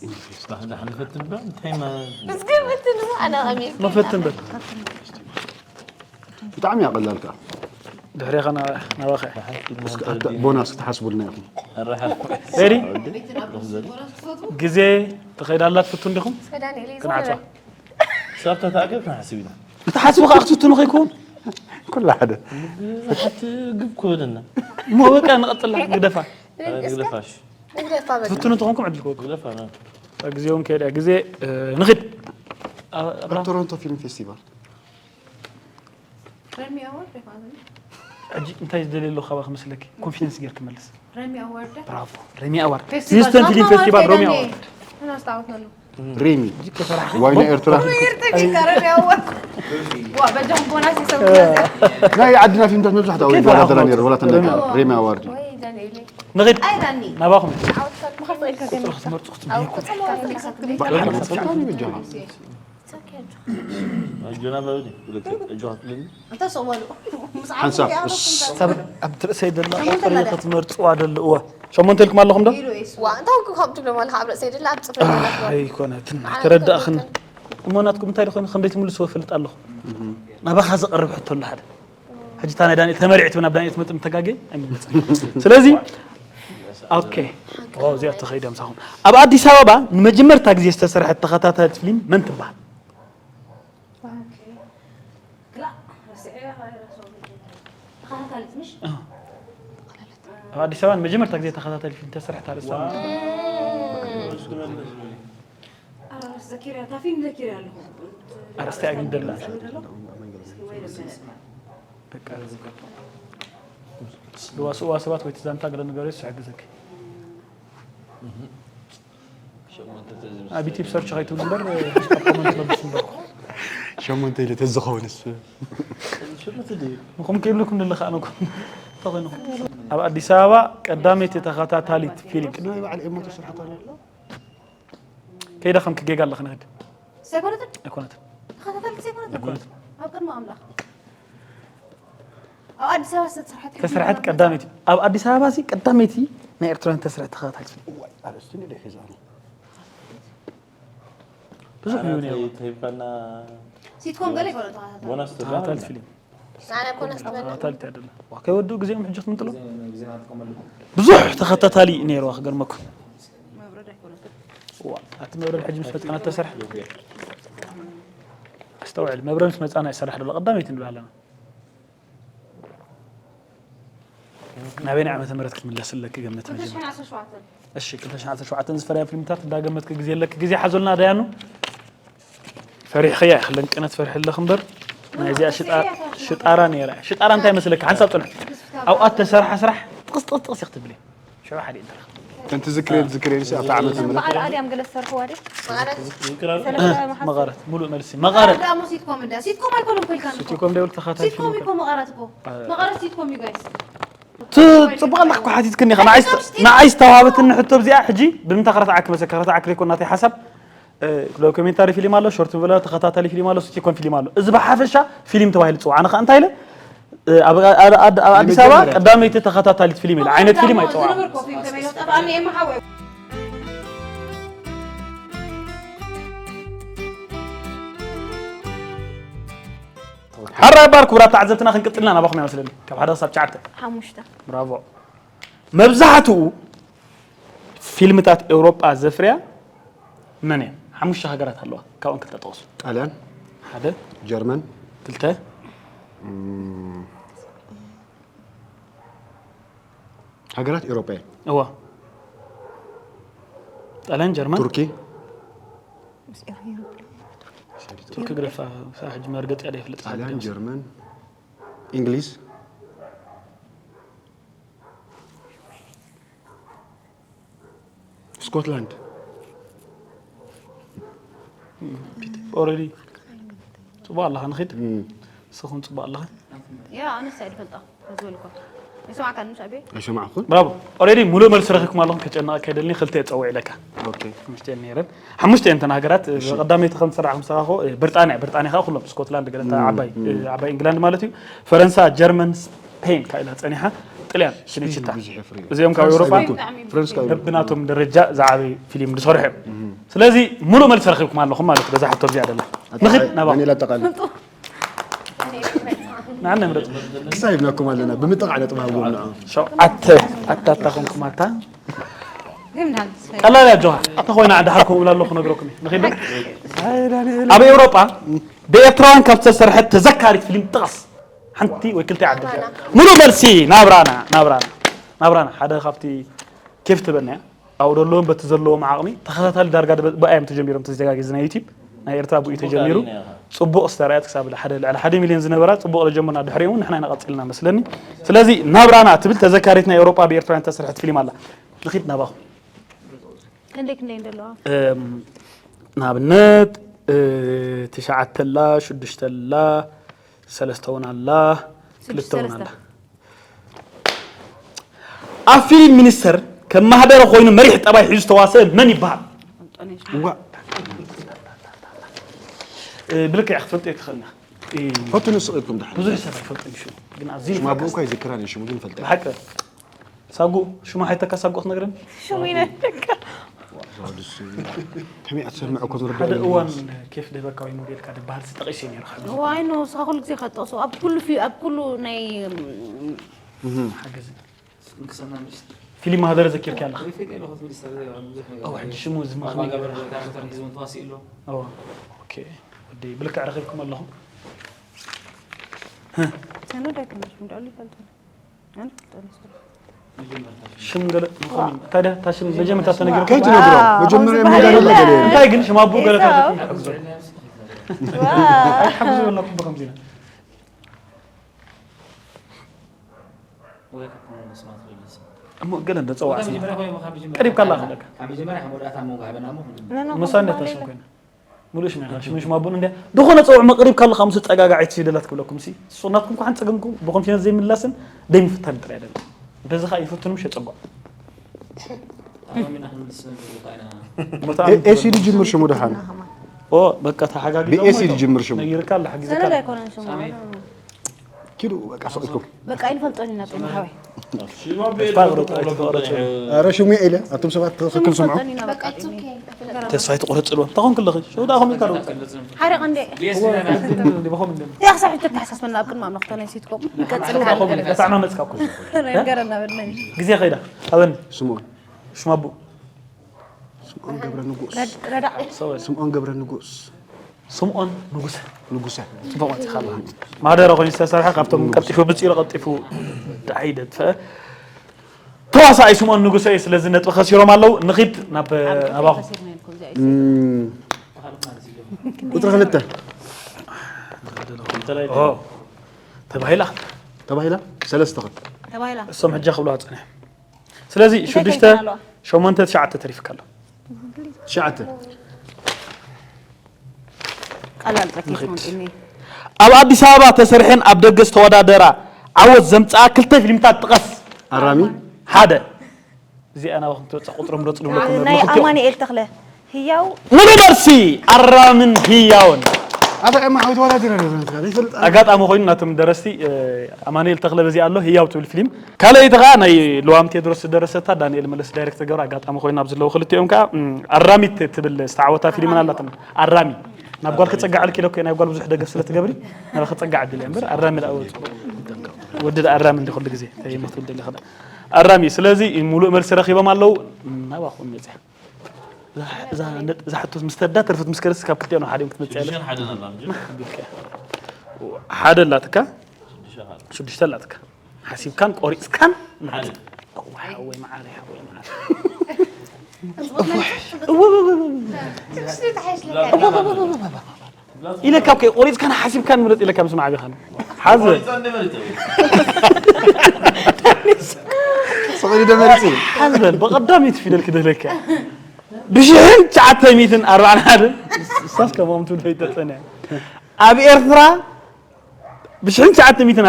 ዳሕ-፣ ዳሕ ንፈትን ዶ? እንታይ ማ-፣ እስኪ ፈትኑ፣ ኣነ ኣሜሪካ። መፈትን በል። ብጣዕሚ እያ ቀላል ከኣ። ድሕሬኻ ና-፣ ናባኻ እያ። እስኪ ኣታ-፣ ቦናስ ክትሓስቡልና ኢኹም። ኣራሓ። ሬዲ? ግዜ ተኸይዳ ኣላ ትፍትኑ ዲኹም? እስከ ዳንኤል ክንዓጽዋ። ይዘመር። ክሳብ ተታኣገብ ክንሓስብ ኢና። እታ ሓስቡ ከኣ ክትፍትኑ ከይከውን? ኩሉ ሓደ። ብሓቲ ግብ ክበለና። እሞ በቃ ንቐጽላ፣ ግደፋ። ንግደፋሽ። ንግደፋ በቃ። ትፍትኑ ተኾንኩም ዕድል ክወኩም። ግደፋ፣ ና። ግዜ እውን ከይዳ፣ ግዜ፣ እ፣ ንኺድ። ኣብ፣ ኣብ ኣብራ-፣ ቶሮንቶ ፊልም ፌስቲቫል። ረሚ ኣዋርድ ይፋዘኒ። ሕጂ እንታይ ዝደልየ ኣለኹ ካባኺ መስለኪ? ኮንፊደንስ ጌርኪ መልስ። ረሚ ኣዋርድ። ብራቮ። ረሚ ኣዋርድ። ፌስቲቫል ሂውስተን ፊልም ናትና ፌስቲቫል ማለት ረሚ ነው። ኣዋርድ። እና ኣስታውስናለሁ። ሬሚ። ሕጂ ከፈራሕኪ። ዋይና ኤርትራ። ሜርተ ቢካ ረሚ ኣዋርድ። ዋ፣ በጃኹም ቦናስ ይሰብኩ። ናይ ዓድና ፊልምታት መብዛሕትኡ ከይፈራሕኩ ይወዳደራ ነይሩ፣ ወላ ተንደቂ። ረሚ ኣዋርድ። ወይ ዳንኤል። ንኺድ። ኣይ ዳኒ። ናባኹም። ዓወትካ ምኻፍለካ ቁጽሪ ክትመርጹ ክትብሉ። ኣውጥቶ ማለት። ባዕልና መጸልካ ንበጃኻ። ኣጆና በሉ፣ ብለክ፣ ኣጆኻ ትብለኒ። ሓንሳብ፣ እስ። ሰብ ኣብ ትርእሰይ ደላ ቁጽሪ ክትመርጽዋ ደልእዋ። ሸሞንተ ኢልኩም ኣለኹም ዶ? ዋ፣ እንታይ ኮንኩም ከምኡ ትብሎም ኣለኻ? ኣብ ርእሰይ ደላ ኣብ ጽፍረይ ደላ ትብሎም። ኣይኮነትን። ተረዳእኽን። እሞ ናትኩም እንታይ ደኾነ? ክንደይ ትምልስዎ እፈልጥ ኣለኹ። ናባኻ ዘቕርብ ሕቶ ኣሎ ሓደ። ሕጂ እታ ናይ ዳንኤል ተመሪዕቲ ናብ ዳንኤል ትመጽእ ምተጋገ ኣይምመጽእ። ስለዚ፣ ኦኬ። ኦ፣ እዚኣ ተኸይዳ ምሳኹም። ኣብ ኣዲስ ኣበባ ንመጀመርታ ግዜ ዝተሰርሐት ተኸታታሊት ፊልም መን ትበሃል? ኦኬ። ክላ፣ ረሲዐያ፣ ተኸታታሊት ምሽ? እ። ኣብ ኣዲስ ኣበባ ንመጀመርታ ግዜ ተኸታታሊ ፊልም ተሰርሐት ኣርእስታ መን? ኣረ፣ ዘኪርያ፣ እታ ፊልም ዘኪርያ ኣለኹ። ኣርእስታ ግን ደላ። ደሎ? እስኪ ወይ ደበለ። በቃ፣ ዝዋስእዋ ሰባት ወይ ትዛንታ ገለ ንገረስ ይሕግዘኪ። ኣብ ዩቲብ ሰርች ከይትብሉ እምበር፣ ኣብ ኮመንት መልሱ እምበርኩ። ሸሞንተ ኢለ ተዝኸውንስ። ንኹም ከይብልኩም ንለኻ ኣነኩም። እንታይ ኮይንኹም? ኣብ ኣዲስ ኣበባ ቀዳመይቲ ተኸታታሊት ፊልም። ቅድሚ በዓል ኤሞ ተሰርሐት ኣላ። ከይዳ ከም ክጌጋ ኣለኽ ንኽድ። ዘይኮነትን? ኣይኮነትን። ተኸታታሊት ዘይኮነትን? ኣይኮነትን። ኣብ ቅድሚ ኣምላኽ። ኣብ ኣዲስ ኣበባ ዝተሰርሐት ተሰርሐት ቀዳመይቲ። ኣብ ኣዲስ ኣበባ ሲ ቀዳመይቲ ናይ ኤርትራውያን ተሰርሐት ተኸታታሊት ፊልም። እዋይ፣ ኣርእስቲ እንዲዮ ሒዛ ኣነ። ብዙሕ እዩ ነይሩ። ተሂብካና ሲትኮም ገለ ይኮነ ተኸታታሊ። ቦናስ ተባሂልና። ተኸታታሊት ፊልም። ኣነ ኮነ ስትበል። ተኸታታሊት ኣይደለም። ዋ፣ ከይወድኡ ግዜኦም ሕጂ ክትምጥሉ? ግዜ፣ ግዜ ናትኩም ኣለኩም። ብዙሕ ተኸታታሊ እዩ ነይሩ፣ ክገርመኩም። መብረድ ኣይኮነትን። ዋ፣ ኣቲ መብረድ ሕጂ ምስ መጻና ተሰርሐ። ኣስተውዕል፣ መብረድ ምስ መጻና ይሰራሕ ደሎ፣ ቀዳመይቲ ንብል ኣለና። ናበየናይ ዓመተ ምህረት ክትምለስ ኣለኪ ገምት መጀመርያ። ክልተ ሽሕን ዓሰርተ ሸውዓተን። እሺ፣ ክልተ ሽሕን ዓሰርተ ሸውዓተን ዝፈረያ ፊልምታት እንዳገመትኪ ግዜ ኣለኪ። ግዜ ሓዞልና ዳያኑ። ፈሪሕኽያ ኢኺ ለንቅነት ፈርሒ ኣለኺ እምበር፣ ናይ እዚኣ ሽጣ-፣ ሽጣራ ነይራ። ሽጣራ እንታይ መስለካ? ሓንሳብ ጽንሕ። ኣብኣ እተሰርሓ ስራሕ ጥቕስ ጥቕስ ጥቕስ ኢኺ ትብሊ። ሽዑ ሓደ ይደረኽ። ከንቲ ዝክሬድ ዝክሬድ ሲ ኣብታ ዓመተ ምህረት በዓል ኣድያም ገለ ዝሰርሕዋ ድዩ? መቐረት፣ ሙሉእ መልሲ። መቐረት። ደኣ እሞ ሲትኮም እንዳ ሲትኮም ኣይኮነን እኮ ኢልካ ሲትኮም ደብል ተኸታተልቲ ሲትኮም እኮ መቐረት እኮ መቐረት ሲትኮም እዩ ጋይስ። ጽቡቕ ኣለካ እኮ ሓቲትክኒ ኢኻ። ንዓይ ዝተ-፣ ንዓይ ዝተዋህበትኒ ሕቶ እዚኣ ሕጂ ብምንታይ ክረትዓክ መሰካ? ክረትዓክ ዘይኮን ናተይ ሓሳብ፣ እ፣ ዶክሜንታሪ ፊልም ኣሎ፣ ሾርት ፊልም ኣሎ፣ ተኸታታሊ ፊልም ኣሎ፣ ሲቲኮም ፊልም ኣሎ። እዚ ብሓፈሻ ፊልም ተባሂሉ ዝጽዋዕ። ኣነ ኸኣ እንታይ ኢለ፣ እ፣ ኣብ፣ ኣብ፣ ኣብ፣ ኣብ ኣዲስ ኣበባ መጀመርያ። ቀዳመይቲ ተኸታታሊት ፊልም ኢለ ዓይነት ፊልም ኣይጸዋዕኩ። ዝነበርኩ ፊልም ተበይኑ ጠፋኒ ኤማ ሓወይ። ሓራ ባር ክቡራት ተዓዘብትና ክንቅጽልና ናባኹም ይመስለኒ ካብ ሓደ ክሳብ ትሽዓተ። ሓሙሽተ ብራቮ። መብዛሕትኡ ፊልምታት ኤውሮጳ ዘፍርያ መን እየን? ሓሙሽተ ሃገራት ኣለዋ። ካብኦም ክልተ ጠቕሱ። ጣልያን፣ ሓደ፣ ጀርመን፣ ክልተ። ሃገራት ኤውሮጳ እየን። እዋ። ጣልያን፣ ጀርመን፣ ቱርኪ፣ ቱርኪ ግደፋ። ሳሕ ሕጂ መርገጽ ያደ ይፍለጥ። ጣልያን፣ ጀርመን፣ እንግሊዝ፣ ስኮትላንድ። ኦልሬዲ ጽቡቕ ኣለኻ ንኺድ። ንስኹም ጽቡቕ ኣለኻ። ያ ኣነስ ኣይፈልጣ ዝበልኳ ይሰማዕካ ንሻዕቤ ኣይሰማዕኩን። ብራቮ። ኦልሬዲ ሙሉእ መልሲ ረኺብኩም ኣለኹም። ከጨነቕ ከይደልኒ ክልተ የጸውዕ ኢለካ። ኦኬ። ሓሙሽተ እየን ነይረን። ሓሙሽተ እየን እተን ሃገራት። ብቐዳመይቲ ከም ዝሰራሕኩም ሰኻኹ ብሪጣንያ፣ ብሪጣንያ ከዓ ኩሎም ስኮትላንድ ገለ እንታይ ዓባይ ዓባይ ኢንግላንድ ማለት እዩ። ፈረንሳ፣ ጀርመን፣ ስፔን ካኢላ ጸኒሓ፣ ጥልያን፣ ፊኒቺታ። ብዙሕ የፍርዩ። እዚኦም ካብ ኤውሮጳ ፍረንስ ካብ በብናቶም ደረጃ ዝዓበዩ ፊልም ዝሰርሑ እዮም። ስለዚ ሙሉእ መልሲ ረኺብኩም ኣለኹም ማለት እዩ። በዛ ሕቶ እዚኣ ደላ ንኽድ ናባኹም። ዳንኤል ኣጠቓሊ ንዓና ምረጽ። ክሳብ ሂብናኩም ኣለና ብምጥቓዕ ነጥቢ ሃብዎም ንዓ። ሸውዓተ ኣታታ ኮንኩም ኣታ ቀላል እያ ጆሃ። እንተ ኮይና ደሓር ከምኡ እብላ ኣለኹ ነግረኩም እየ። ንኺድ ዶ? ኣብ ኤውሮጳ ብኤርትራውያን ካብ ዝተሰርሐት ተዘካሪት ፊልም ጥቐስ። ሓንቲ ወይ ክልተ ዓዲ። ሙሉእ መልሲ ናብራና ናብራና ናብራና ሓደ ካብቲ ኬፍ ትበና እያ። ኣብኡ ዘለዎም በቲ ዘለዎም ዓቕሚ ተኸታታሊ ዳርጋ ብኣዮም ተጀሚሮም ተዘጋጊ እዚ ናይ ዩቲብ ናይ ኤርትራ ብኡ ተጀሚሩ ጽቡቕ ዝተራየት ክሳብ ሓደ ልዕሊ ሓደ ሚልዮን ዝነበራ ጽቡቕ ለጀመርና ድሕሪኡ እውን ንሕና ኢና ቀጺልና መስለኒ። ስለዚ ናብራና ትብል ተዘካሪት ናይ ኤውሮጳ ብኤርትራውያን ተሰርሐት ፊልም ኣላ። ንኺድ ናባኹም። ክንደይ ክንደይ እንደለዋ እም፣ ንኣብነት እ፣ ትሽዓተ ኣላ፣ ሽዱሽተ ኣላ፣ ሰለስተ እውን ኣላ፣ ክልተ እውን ኣላ። ኣብ ፊልም ሚኒስተር ከም ማህደረ ኮይኑ መሪሕ ጠባይ ሒዙ ዝተዋሰአ መን ይበሃል? እዋ እ፣ ብልክዕ ክትፈልጦ ትኽእል ኢኻ። እ፣ ፈቱ ንስቕ ኢልኩም ድሓን ብዙሕ ሰብ ኣይፈልጥን ሽሙ ግን ኣዝዩ ሽማ ብኡ እኳ ይዝክራን እዩ ሽሙ ግን ይፈልጥ ብሓቂ ሳጉ ሽሙ ሓይተካ ሳጉ ክትነግረን ሽሙ ይነግረካ ከመይ ኣትሰምዕ እኮ ሓደ እዋን ኬፍ ደበካ ወይ ሞዴልካ ዝበሃል ጠቂሰ ነይሩ። ዋይ ኖ ንስኻ ኩሉ ግዜ ከጠቕሶ ኣብ ኩሉ ፊ ኣብ ኩሉ ናይ ሓገዝ ፊልም ማህደረ ዘኪርካ ኣለኻ። ሕጂ ሽሙ ዝማኽኒ ኦኬ ወዲ ብልክዕ ረኺብኩም ኣለኹም። ሰነድ ኣይኮነሽ ምድዕሉ ይፈልጥ ሽም ገለ ዝኾነ ታዲያ እታ ሽም መጀመርታ ተነጊሩ ከይትነግሮ መጀመርያ ምንዳለ ገለ እንታይ ግን ሽም ኣቡ ገለ ታዲያ ሓግዞ ኣይሓግዞ ኣለኩም ብከምዚ ኢለ እሞ ገለ እንደ ጸዋዕ ስማ ቀሪብካ ኣላ ክብለካ ምሳ እንደ ታሽም ኮይና ሙሉእ ሽም ኢኻ ሽም ሽም ኣቡን እንደ ዝኾነ ጸውዕ መቅሪብ ካለኻ ምስ ጸጋጋዒት ሲደላት ክብለኩም ሲ ሱናትኩም ኳን ጸገምኩም ብኮንፊደንስ ዘይምላስን ደይ ምፍታን ጥራይ ደለ በዚ ኸኣ ይፈትኑም ሸጸጓ ኤሲ ድጅምር ሽሙ ድሓን ኦ በቃ ተሓጋጊ ብኤሲ ድጅምር ሽሙ ነጊርካ ኣለ ሓጊዝካ ሰነድ ኣይኮነን ሽሙ ኪዱ በቃ ስቕ ኢልኩም በቃ ይንፈልጦን ኢና ጥሙ ሓወይ ኧረ ሽሙ ኢለ ኣቱም ሰባት ትኽክል ስምዑ ተስፋ ይትቆረጽ ጽልዋ እንታይ ኮንክ ኣለኺ ሸው ዳኹም ኢልካ ዶ ሓደ ቀንዴ ዲባኹም እንደ ያኽሳብ ሕቶ ተሓሳስበና ኣብ ቅድሚ ኣምላኽ ተናይ ሲትኮም ይቀጽል ዳኹም ኢልካ ታዕማ መጽካ እኮ ነገረና በድለኒ ግዜ ኸይዳ ኣበን ስምኦን ሽማቡ ስምኦን ገብረ ንጉስ ረዳዕ ሰወ ስምኦን ገብረ ንጉስ ስምኦን ንጉሰ ንጉሰ ጽቡቕ መጺኻ ኣለኻ ማህደረ ኮይኑ ዝተሰርሐ ካብቶም ቀልጢፉ ብጽኢሉ ቀልጢፉ ደዓይ ደጥፈ ተዋሳኣይ ስምኦን ንጉሰ እዩ ስለዚ ነጥቢ ከሲሮም ኣለዉ ንኺድ ናብ ናባኹም ቁፅሪ ክልተ ተባሂላ ተባሂላ ሰለስተ ኸ ተባሂላ እሶም ሕጃ ክብሉ ኣፀኒሖም። ስለዚ ሽዱሽተ ሸሞንተ ትሽዓተ ተሪፍካ ኣሎ። ትሽዓተ ቀላል ጸኪፍ ምንጥኒ ኣብ ኣዲስ ኣበባ ተሰርሐን ኣብ ደገ ዝተወዳደራ ዓወት ዘምፅኣ ክልተ ፊልምታት ጥቀስ። ኣራሚ ሓደ እዚኣ ናባኹም ትበፅሕ ቁፅሪ ምረፁ ንብለኩም ናይ ነርና ክልቲኦም። ኣማኑኤል ተኽለ ህያው ሙሉ መልሲ ኣራምን ህያውን ኣታ ዕማ ሓዊት ዋላ ዲና ዲና ትካ ዘይፈልጥ ኣጋጣሚ ኮይኑ ናቶም ደረስቲ እ፣ ኣማኑኤል ተኽለ በዚ ኣሎ ህያው ትብል ፊልም ካልኣይቲ ከዓ ናይ ልዋም ቴድሮስ ዝደረሰታ ዳንኤል መለስ ዳይሬክት ገብረ ኣጋጣሚ ኮይኑ ኣብ ዘለዉ ክልቲኦም ከዓ እም፣ ኣራሚት ትብል ዝተዓወታ ፊልምን ኣላትና ኣራሚ ናብ ጓል ክፀጋዕ ልኪ ኢለ ናይ ጓል ብዙሕ ደገፍ ስለ ትገብሪ ናብ ክፀጋዕ ድል እምበር ኣራሚ ዳኣ ወፁ ወዲ ዳኣ ኣራሚ እንዲ ኩሉ ግዜ እንታይ ይመት ወዲ ለኸዳ ኣራሚ ስለዚ ሙሉእ መልሲ ረኺቦም ኣለዉ ናባኹም መፅያ እዛ ሕቶ ምስ ተዳ ተርፍት ምስ ከረስ ካብ ክልቲኦ ነው ሓደ ክትመፅእ ያለ ሓደ ኣላትካ ሽዱሽተ ኣላትካ ሓሲብካን ቆሪፅካን ወይ መዓረ ወይ መዓረ ኢለካ እኮ ቆሪፅካን ሓሲብካን ምረፅ ኢለካ ምስ ማዕቢኻን ሓዘ ሰቐሊ ደመሪፂ ሓዝበል ብቐዳሚት ፊደል ክደለካ ብሽሕን ትሽዓተ ሚትን ኣርባዕን ሓደን እሳስ ከምኦም ትብሎ ይተፀንያ ኣብ ኤርትራ ብሽሕን ትሽዓተ ሚትን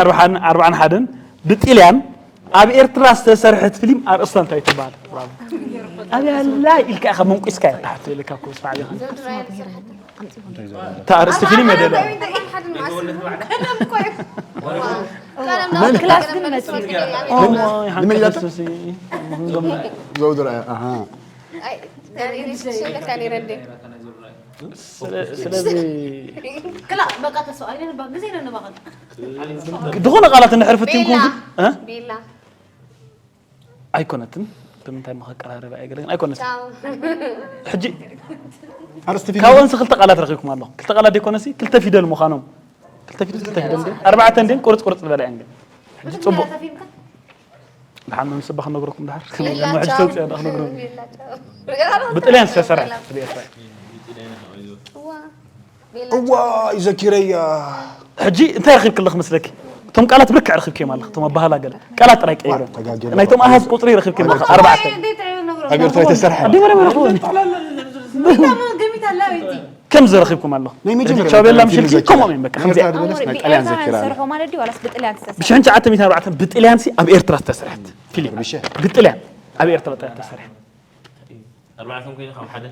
ኣርባዕን ሓደን ብጥልያን ኣብ ኤርትራ ዝተሰርሐት ፊልም ኣርእስታ እንታይ ትበሃል? ኣብያ ኣላ ኢልካ ኢኻ መንቁስካ እያ ትሓቶ ኢልካ እኮ ስማዕ ዲኻ? እታ ኣርእስቲ ፊልም እየ ደልያ። ክላስ ግን መፅእ ኦ፣ ሓንቲ ንመን ኢላቶ? ኣርእስቲ ዘውድር ኣያ ኣሃ ስለ- ስለዚ ክላ በቃ ተሰው ኣይነ ንባ ግዜ ነንባኸል ዝኾነ ቃላት እንድሕር ፍትንኩም ግን እ? ቤላ ኣይኮነትን ብምንታይ መኸቀራረቢ ኣይገለግን ኣይኮነትን ቻው ሕጂ ኣርስቲ ፊልም ካብኦንስ ክልተ ቃላት ረኺብኩም ኣሎ ክልተ ቃላት ደይኮነሲ ክልተ ፊደል ምዃኖም ክልተ ፊደል ክልተ ፊደል እንዴ ኣርባዕተ እንዴ ቁርፅ ቁርፅ ዝበላ እየን ግን ሕጂ ፅቡቅ ድሓን መምስባ ክነግረኩም ድሓር ሕጂ ተውፅያ ዳ ክነግረኩም ብጥልያን ዝተሰርሐ ብኤርትራ እዋ ቤላ እዋ ይዘኪረያ ሕጂ እንታይ ረኺብክለኽ መስለኪ እቶም ቃላት ብልክዕ ረኺብክዮም ኣለኽ እቶም ኣባህላ ገለ ቃላት ጥራይ ቀይሮም ናይቶም ኣሃዝ ቁፅሪ ረኺብክዮም ኣለኽ ኣርባዕተ ኣብ ኤርትራ የተሰርሐ ኣዲ መረመ ረኽቦኒ ገሚት ኣላ ቤቲ ከም ዝረኺብኩም ኣለኹ ናይ መጀመርያ ቻው ቤላ ፊልም ምሽልኪ ዘኪራ። ከምኦም እዮም በቃ ከምዚኣ ናይ ኤርትራ ድበለስ ናይ ጣልያን ብኤርትራውያን ዘኪራ ዝሰርሖ ማለት ድዩ ዋላስ ብጥልያን ዝተሰርሐ ብሽሕን ትሽዓተ ሚእትን ኣርባዕተን ብጥልያን ሲ ኣብ ኤርትራ ዝተሰርሐት ፊልም ብሸ ብጥልያን ኣብ ኤርትራ ጥራይ ዝተሰርሐት ኣርባዕተን ኮይነ ካብ ሓደ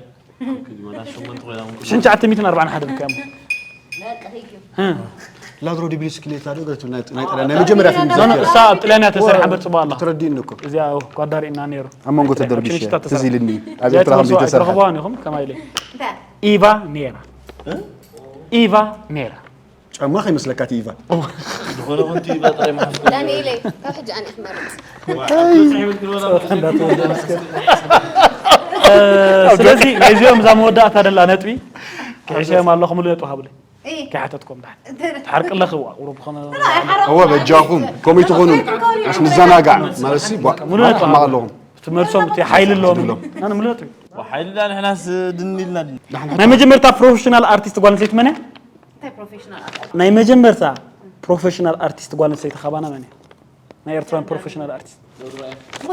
ወላ ሸሞንተ ኮይና እውን ሽሕን ትሽዓተ ሚእትን ኣርባዕን ሓደን ከሞ ላድሮ ዲ ብስክሌታ ዶ ገለቱ ናይ ናይ ጣልያን ናይ መጀመርያ ፊልም ኖ፣ ኖ፣ ዘኪራ እሳ ኣብ ጥልያን እያ ተሰሪሓ እምበር ፅቡቅ ኣላ ተረዲእኒ እኮ እዚኣ እኮ ኣዳሪእና ነይሩ ኣብ መንጎ ተደርቢሽ ሽንሽታ ትዝ ኢልኒ ኣብ እዚኣ ኤርትራ ከም ትመስሎ ዘይተሰርሐ ኣይትረኽብዋን ኢኹም ከማይ ኢለ ኢቫ ኔራ ኢቫ ኔራ ጫማ ከይመስለካ እቲ ኢቫ ዝኾነ ኮንቲ ኢቫ ጥራይ ምሓዝኩ ዳንኤለይ ካብ ሕጂ ኣነ ክመርፅ ስለዚ ናይዚኦም እዛ መወዳእታ ደላ ነጥቢ ክሕሸዮም ኣለኹ ሙሉ ነጥቢ ሃብለይ ከይሓተትኩም ዳሓር ትሓርቂ ኣለኺ ዋ ቁሩብ ዝኾነ እወ በጃኹም ከመይ ትኾኑ ኣስ ንዘናጋዕ ማለት ሲ ቧ ሙሉ ነጥቢ ማለኹም ትመልሶም እቲ ሓይሊ ኣለዎም ኣነ ሙሉ ነጥቢ ሓይልና ንሕናስ ድን ኢልና ድን ናይ መጀመርታ ፕሮፌሽናል ኣርቲስት ጓል ኣንስተይቲ መን እያ? እንታይ ፕሮፌሽናል ኣርት ናይ መጀመርታ ፕሮፌሽናል ኣርቲስት ጓል ኣንስተይቲ ካባና መን እያ? ናይ ኤርትራን ፕሮፌሽናል ኣርቲስት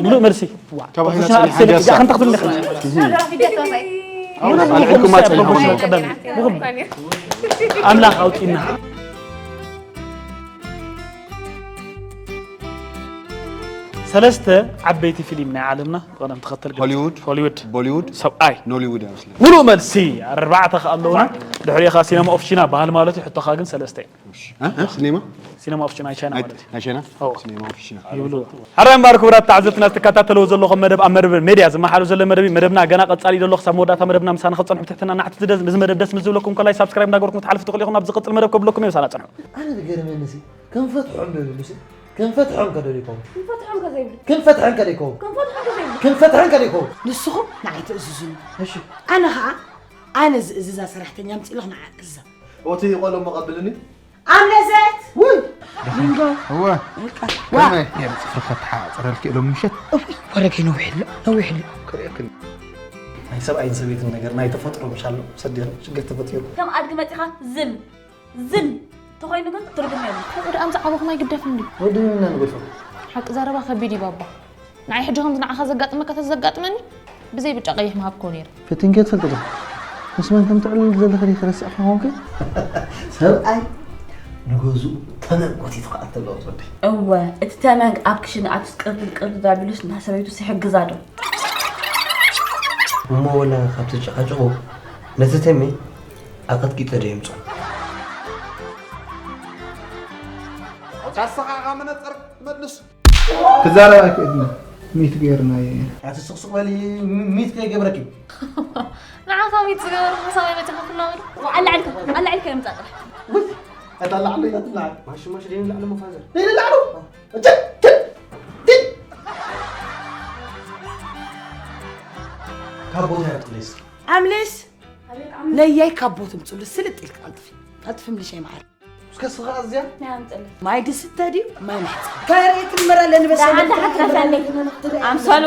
ሙሉእ መልሲ ዋ ተባሂላ ፕሮፌሽናል ጸኒሓ ኣርቲስት ዲያሳ። ኣንተ ክትብልኒ ኢኻ ኣልዕልኩም ኣጸኒሖም ፕሮፌሽናል ቀዳሚ ብኹም ኣምላኽ ኣውጺና ሰለስተ ዓበይቲ ፊልም ናይ ዓለምና ብቐደም ተኸተል ገለ። ሆሊውድ ሆሊውድ ቦሊውድ ሰብኣይ ኖሊውድ ይመስለኝ ሙሉእ መልሲ ኣርባዕተ ከ ኣለውና ድሕሪኡ ኻ ሲነማ ኦፍ ቺና በሃል ማለት እዩ ሕቶኻ ግን ሰለስተ እዩ እ? እ? ሲኔማ ሲነማ ኦፍ ቺና ቻይና ማለት እዩ ናይ ቻይና ኦ። ሲኔማ ኦፍ ቺና ይብሉ ሓራይ እምበኣር ክቡራት ተዓዘብትና ዝተከታተልዎ ዘለኹም መደብ ኣብ መደብ ሜድያ ዝመሓሉ ዘሎ መደብ እዩ መደብና ገና ቀጻሊ ደሎ ክሳብ መወዳእታ መደብና ምሳና ክፀንሑ ትሕትና ናሕቲ ትደ- እዚ መደብ ደስ ምስ ዝብለኩም ከላይ ሳብስክራይብ እንዳገበርኩም ትሓልፉ ትኽእሉ ኢኹም ናብ ዝቕፅል መደብ ከብለኩም እዩ ምሳና ፅንሑ ኣነ ዝገርመኒ ሲ ክንፈትሖም ዶ ይብሉ ሲ ክንፈትሖም ከ ዶ ይከውን ክንፈትሖም ከዘይብሉ ክንፈትሐን ከ ዶ ይከውን ክንፈትሖም ከዘይብሉ ክንፈትሐን ከ ዶ ይከውን ንስኹም ንዓይ ትእዝዙኒ እሺ ኣነ ኸዓ ኣነ ዝእዝዛ ሰራሕተኛ ኣምፅእለኹ ንዓ እዝዛ ኦቲ ይቆሎ መቐብልኒ ኣምነዘት ውይ እወ ዋ የምፅፍርካ ተሓፅረልክ ኢሎም ምሸት ወረገ ነዊሕሎ ነዊሕሎ ክርእክን ናይ ሰብኣይን ሰበይትን ነገር ናይ ተፈጥሮ ምሻሎ ሰዲር ሽግር ተፈጢሩ። ከም ኣድጊ መፂኻ ዝም ዝም ተኾይኑ ግን ትርጉም የብሉ። ወደ ኣምፃ ዓበኹም ኣይግደፍ እንዲ ወዲ ምና ንገድፎ ሓቂ ዘረባ ከቢድ እዩ ባባ። ንዓይ ሕጂ ከምዚ ንዓኻ ዘጋጥመካ ተዘጋጥመኒ ብዘይ ብጫ ቀይሕ ምሃብኮ ነይረ። ፈቲንኪ ትፈልጢ ዶ? ምስ መን ከም ትዕልል ዘለኺ ዲኺ ረሲዕኪ ኾንኪ? ሰብኣይ ንገዝኡ ተመን ጎቲቱ ክኣቱ ኣለዎ ትወደይ። እወ፣ እቲ ተመን ኣብ ክሽነ ኣትዩስ ቅርድድ ቅርድድ ኣቢሉስ ንታ ሰበይቱስ ይሕግዛ ዶ? እሞ ወላ ካብ ተጨቃጨቁ ነቲ ተሜ ኣቀጥቂጠ ዶ የምፅኦ? ካሳኻ ኢኻ መነፀር ትመልስ። ክዛረብ ኣይክእልን ሚት ገይርናዮ ኢና። ኣቲ ስቕስቕ በሊ ሚት ከይገብረኪ። ንዓኻ ሚት ዝገበሩ ሓሳብ ኣይመፅኻ ክናበሉ። ኣላዕልካ ኣላዕልካ የምፃ ጥራሕ። እታ ላዕሎ ኢላ ትላዓል። ማሽማሽ ደይ ንላዕሊ መፋዘር። ደይ ንላዕሎ። ካብ ቦታ ያጥልስ ኣምልስ ለያይ ካብ ቦት ምፅሉ ስልጥ ኢልክ ቀልጥፊ ቀልጥፊ ምልሽ ይመዓር እስከ ስኻ እዚያ ማይ ድስተ ድዩ ማይ መሕፀ ከሬት ምራ ለንበሰ ኣምሳሉ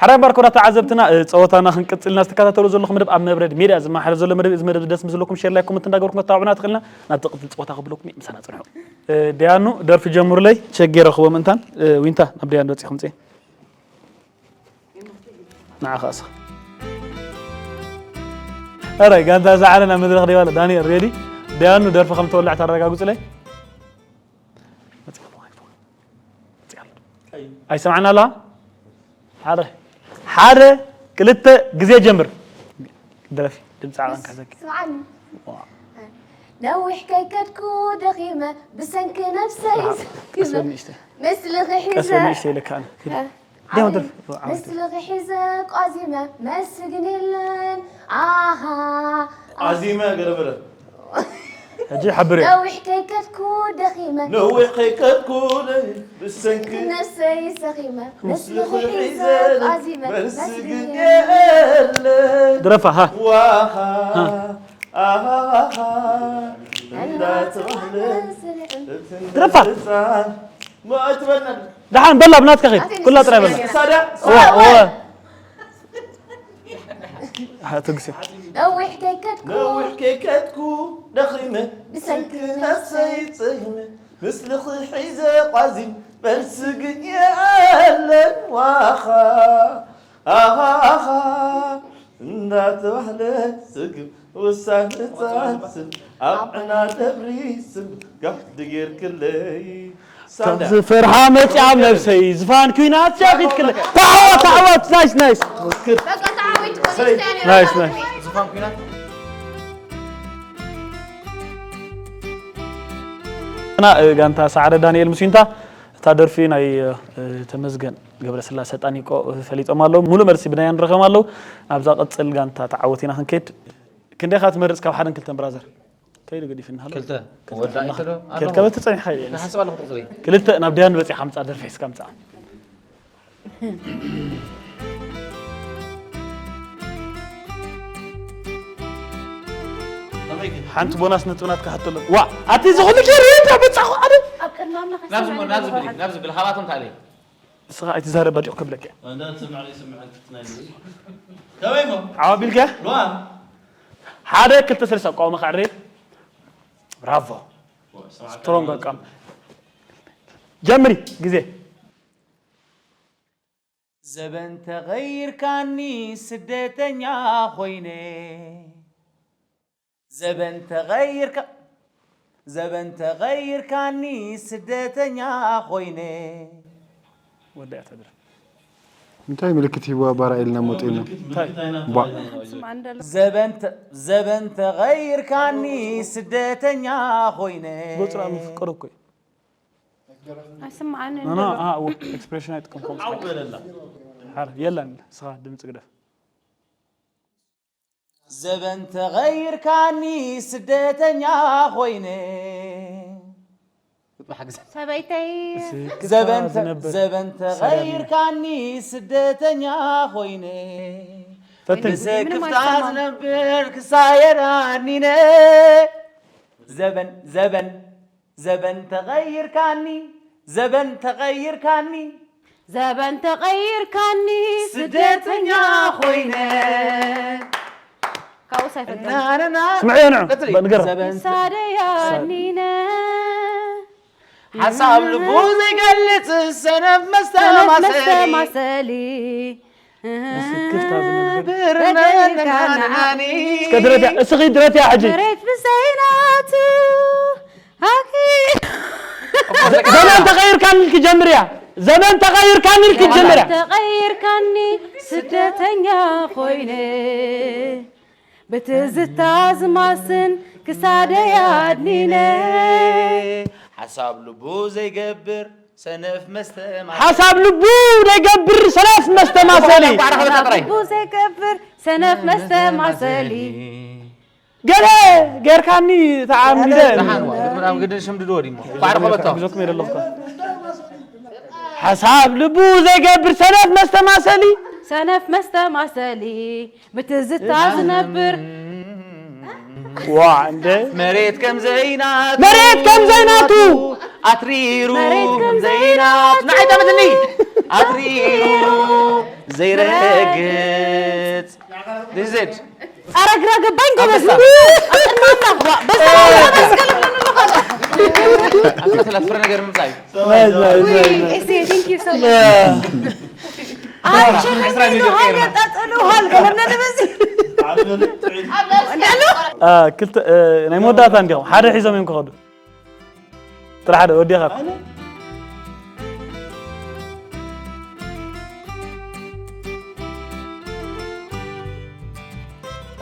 ሓራይ ባርኮዳ ተዓዘብትና ጸወታና ክንቅጽልና ዝተከታተሉ ዘለኹም መደብ ኣብ መብረድ ሜድያ ዝመሓረ ዘሎ መደብ እዚ መደብ ደስ ምስለኩም ሼር ላይክ ኮመንት እንዳገበርኩም ተተባብዑና ትኽእልና ናብ ጥቕቲ ጸወታ ክብለኩም ምሳና ጽንሑ ደያኑ ደርፊ ጀምሩለይ ቸጌረ ክቦ ምእንታን ዊንታ ናብ ደያኑ ወጺኹም ጽ ንዓኻ እሳ ኣረ ጋንታ ሰዓረ ናብ መድረኽ ደይባለ ዳንኤል ሬዲ ደያኑ ደርፊ ከም ተወልዕ ታረጋግጹለይ ኣይሰማዕና ኣላ ሓደ ሓደ ክልተ ግዜ ጀምር ደረፊ ድምፂ ዓቐን ከዘኪ ነዊሕ ከይከድኩ ደኺመ ብሰንኪ ነብሰይ ቀስ በል ንእሽተይ ምስልኺ ቀስ ሒዘ በል ንእሽተይ ኢለካ ኣነ ኪድ ደም ደርፍ ምስልኺ ሒዘ ቋዚመ መስግን የለን ኣሃ ቋዚመ ገረበረ ሕጂ ሓብር እየ ነዊሕ ከይከድኩ ደኺመ ነዊሕ ከይከድኩ ብሰንኪ ነብሰይ ሰኺመ ምስልኺ ሒዘ ቋዚመ መስግን ድረፋ ሃ እንዳተባህለ ድረፋ ደሓን በላ ብናትካ ኸይድ ኩላ ጥራይ በላ ሳዳ እወ እወ ትግሲ ነዊሕ ከይከድኩ ነዊሕ ከይከድኩ ደኺመ ብሰንኪ ነብሰይ ጸይመ ምስልኺ ሒዘ ቋዚም መልሲ ግን የለን ዋኻ ኣኻ ኣኻ እንዳተባህለ ስግም ውሳን ህፃን ስም ኣብ ዕና ደብሪ ስም ጋፍ ድጌርክለይ ዝፈርሓ መፂኣ ነብሰይ ዝፋን ኩናት ጃኺት ክለ ታዕዋ ታዕዋ ናይስ ናይስ ናይስ ናይስ ዝፋን ኩናት ና ጋንታ ሳዕረ ዳንኤል ምስዩንታ እታ ደርፊ ናይ ተመዝገን ገብረስላሰ ጣኒቆ ፈሊጦም ኣለዉ ሙሉእ መልሲ ብናያ ንረኸም ኣለዉ ናብዛ ቅፅል ጋንታ ተዓወት ኢና ክንከይድ ክንደይ ካ ትመርፅ ካብ ሓደን ክልተን ብራዘር ከይዱ ገዲፍና ኣሎ ክልተ ወዳ ይተዶ ከድከበ ተፀኒሕካ ኢለ ንሓስብ ኣለኹ ተፅበይ ክልተ ናብ ደያን በፂ ሓምፃ ደርፊ ሒዝካ ምፃ ሓንቲ ቦናስ ነጥብናት ክሓተሎ ዋ ኣቲ ዝኹሉ ገይሩ እንዳ በፃኹ ኣነ ናብዚ ናብዚ ብሊ ናብዚ ብሊ ካብኣቶም ታለይ ንስኻ ኣይትዛረብ ባዲቑ ከብለክ ዓዋ ቢልከ ሓደ ክልተ ሰለስተ ኣቋወመ ካዕረ ብራቮ ስትሮንግ ኣቋም ጀምሪ ግዜ ዘበን ተቐይርካኒ ስደተኛ ኮይነ ዘበን ተቐይርካ ዘበን ተቐይርካኒ ስደተኛ ኮይነ ወዳእታ ድረፍ እንታይ ምልክት ሂቡ ኣባራ ኢልና ሞጤና ዘበን ተቐይርካኒ ስደተኛ ኮይነ ጎፅራ ምፍቀዶ እኮ ኣይስምዓንን ኤክስፕሬሽን ኣይጥቀምኩም የለን ስኻ ድምፂ ግደፍ ዘበን ተቐይርካኒ ስደተኛ ኮይነ ሰበይተይ ዘበን ተቐይርካኒ ስደተኛ ኮይነ ፈትን። ብስክፍታ ዝነብር ክሳየ ዳኒነ። ዘበን ዘበን ዘበን ተቐይርካኒ፣ ዘበን ተቐይርካኒ። ዘበን ተቐይርካኒ፣ ስደተኛ ኮይነ። ካብኡስ ኣይፈልጥን። ናናና። ስምዕዮ ንዑ፣ ቀጽሊ። ንገሮ። ዘበን ሳደይ ኣድኒነ። ሓሳብ ልቡ ዘይገልጽ ሰነፍ ሰነፍ መስተማሰሊ። መስተማሰሊ። ብስክፍታ ዝነብር። እስከ ድረትያ፣ እስኺ ድረትያ ሕጂ። መሬት ብዘይናቱ ሃኪ። ዘ-፣ ዘመን ተቐይርካኒ ኢልኪ ጀምርያ። ዘመን ተቐይርካኒ ኢልኪ ጀምርያ። ተቐይርካኒ ስደተኛ ኮይነ ብትዝታ ዝማስን ክሳደይ ኣድኒነ። ሓሳብ ልቡ ዘይገብር ሰነፍ መስተ ማሰሊ። ሓሳብ ልቡ ዘይገብር ሰነፍ መስተ ማሰሊ። ባዕልኻ በታ ጥራይ። ልቡ ዘይገብር ሰነፍ መስተ ማሰሊ። ገለ ጌርካኒ ተዓሚደ። ደሓን ዋ፣ ግጥሚ ናብ ግድን ሽምድድዎ ዲሞ። ባዕልኻ በታ። ግዞኩም የደለኹ። ሓሳብ ልቡ ዘይገብር ሰነፍ መስተ ማሰሊ። ሰነፍ መስተ ማሰሊ። ብትዝታ ዝነብር። ዋ፣ እንደ መሬት ከም ዘይናቱ። መሬት ከም ዘይናቱ። ኣትሪሩ መሬት ከም ከም ዘይናቱ። ዘይናቱ። ንዓይ ጠምትኒ። ኣትሪሩ ዘይረግጽ። This is it። ኣረ ግራ ገባኝ ጎበዝ። ኣንበሳ። ኣጥናና። ዋ፣ በዛ ኣረ። በዛ ገለብለኒ ኣለኻ። ኣብ ክልተ ፍረ ነገር ምምጻእ እዩ። ናይስ፣ ናይስ፣ ናይስ፣ ናይስ። ኤሴ፣ thank you so much። ያ። ኣይ፣ ሽርሚ ዕስራ ሚልዮን ኢሉሃል፣ ቀይርና። ገጣጥሉሃል፣ ገለምና ንበዚ። አ፣ ክልተ፣ እ፣ ናይ መወዳእታ እንዲኹም ሓደ ሒዞም እዮም ክኸዱ። ጥራሕ ሓደ ወዲኻ።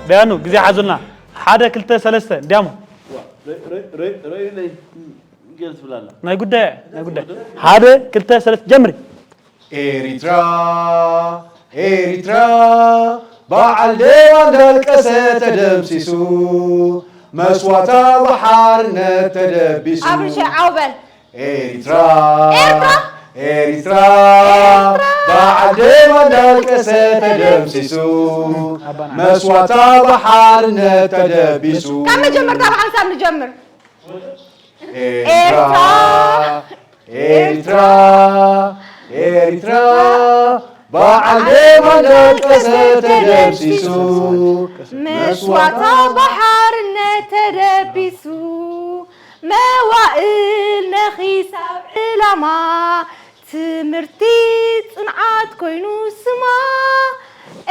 ደያኑ፣ ግዜ ሓዙልና። ሓደ፣ ክልተ፣ ሰለስተ፣ እንዲያሞ። ረ-፣ ረ-፣ ረ-፣ ረ-፣ ረ-፣ ገል ትብላላ። ናይ ጉዳይ፣ ናይ ጉዳይ። ሓደ፣ ክልተ፣ ሰለስተ፣ ጀምሪ። ኤሪትራ፣ ኤሪትራ፣ በዓል ዴዋ እንዳልቀሰ ተደምሲሱ፣ መስዋታ ብሓርነት ተደቢሱ። ኣብርሸ ዓው በል። ኤሪትራ፣ ኤርትራ፣ ኤሪትራ፣ ኤርትራ። በዓል ዴዋ እንዳልቀሰ ተደምሲሱ፣ መስዋታ ብሓርነት ተደቢሱ። ካብ መጀመርታ ብሓንሳብ ንጀምር። ኤርትራ፣ ኤርትራ፣ ኤርትራ፣ በዓል ዴዋ እንዳልቀሰ ተደምሲሱ፣ መስዋታ ብሓርነት ተደቢሱ፣ መዋእል ነኺሳብ ዕላማ፣ ትምህርቲ ጽንዓት ኮይኑ ስማ፣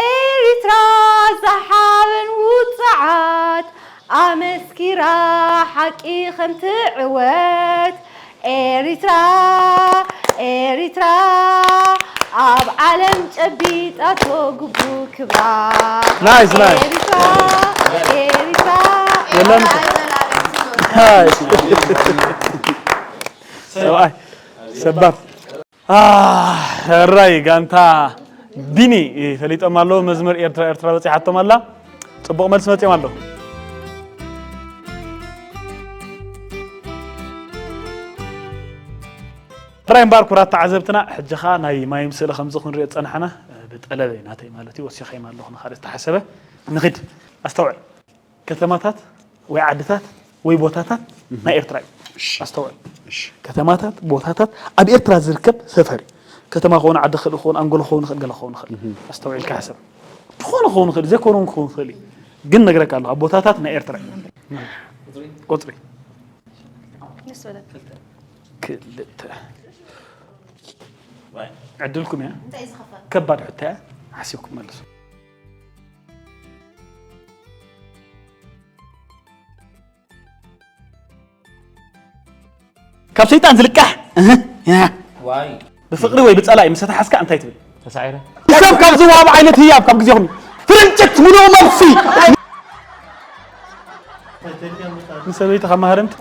ኤሪትራ ዝሓበን ውጽዓት ኣመስኪራ ሓቂ ከም ትዕወት። ኤሪትራ፣ ኤሪትራ ኣብ ዓለም ጨቢጣቶ ግቡ ክብራ። ናይስ፣ ናይስ። ኤሪትራ፣ ኤሪትራ፣ የለን። ኤሪትራ። ናይስ። ሰብኣይ፣ ሰባብ። ኣህ፣ ሕራይ ጋንታ ቢኒ ፈሊጦም ኣለዉ። መዝሙር ኤርትራ ኤርትራ በጺሓቶም ኣላ። ጽቡቕ መልሲ መጺኦም ኣለዉ። ሕራይ እምበኣር ክቡራት ተዓዘብትና፣ ሕጂ ኸኣ ናይ ማይም ስእሊ ከምዚ ክንሪኦ ዝጸናሕና፣ ብጠለበይ ናተይ ማለት እዩ፣ ወሲኸዮም ኣለኹ ንኻልእ ዝተሓሰበ። ንኺድ፣ ኣስተውዕል። ከተማታት ወይ ዓድታት ወይ ቦታታት እህ። ናይ ኤርትራ እዩ። እሺ። ኣስተውዕል። እሺ። ከተማታት፣ ቦታታት ኣብ ኤርትራ ዝርከብ ሰፈር እዩ። ከተማ ክኸውን፣ ዓዲ ክእል ክኸውን፣ ኣንጎሎ ክኸውን ይኽእል፣ ገለ ክኸውን ይኽእል። እህ። ኣስተውዒልካ ሕሰብ። ዝኾነ ክኸውን ይኽእል፣ ዘይኮነ እውን ክኸውን ይኽእል እዩ። ግን ነግረካ ኣለኹ፣ ኣብ ቦታታት ናይ ኤርትራ እዩ። ቁጽሪ። ንስ በለ። ክልተ። ዕድልኩም እያ። እንታይ እዩ ዝኸፍእ? ከባድ ሕቶ እያ። ሓሲብኩም መልሱ። ካብ ሰይጣን ዝልቃሕ፣ እህ፣ ያ። ዋይ። ብፍቕሪ ወይ ብጸላኢ ምስ ተታሓዝካ እንታይ ትብል? ተሳዒረ። ሰብ ካብ ዝወሃብ ዓይነት ህያብ ካብ ግዜኹም ፍርንጭት ምሉእ መልሲ። ንሰበይቲ ካብ ማህረምቲ?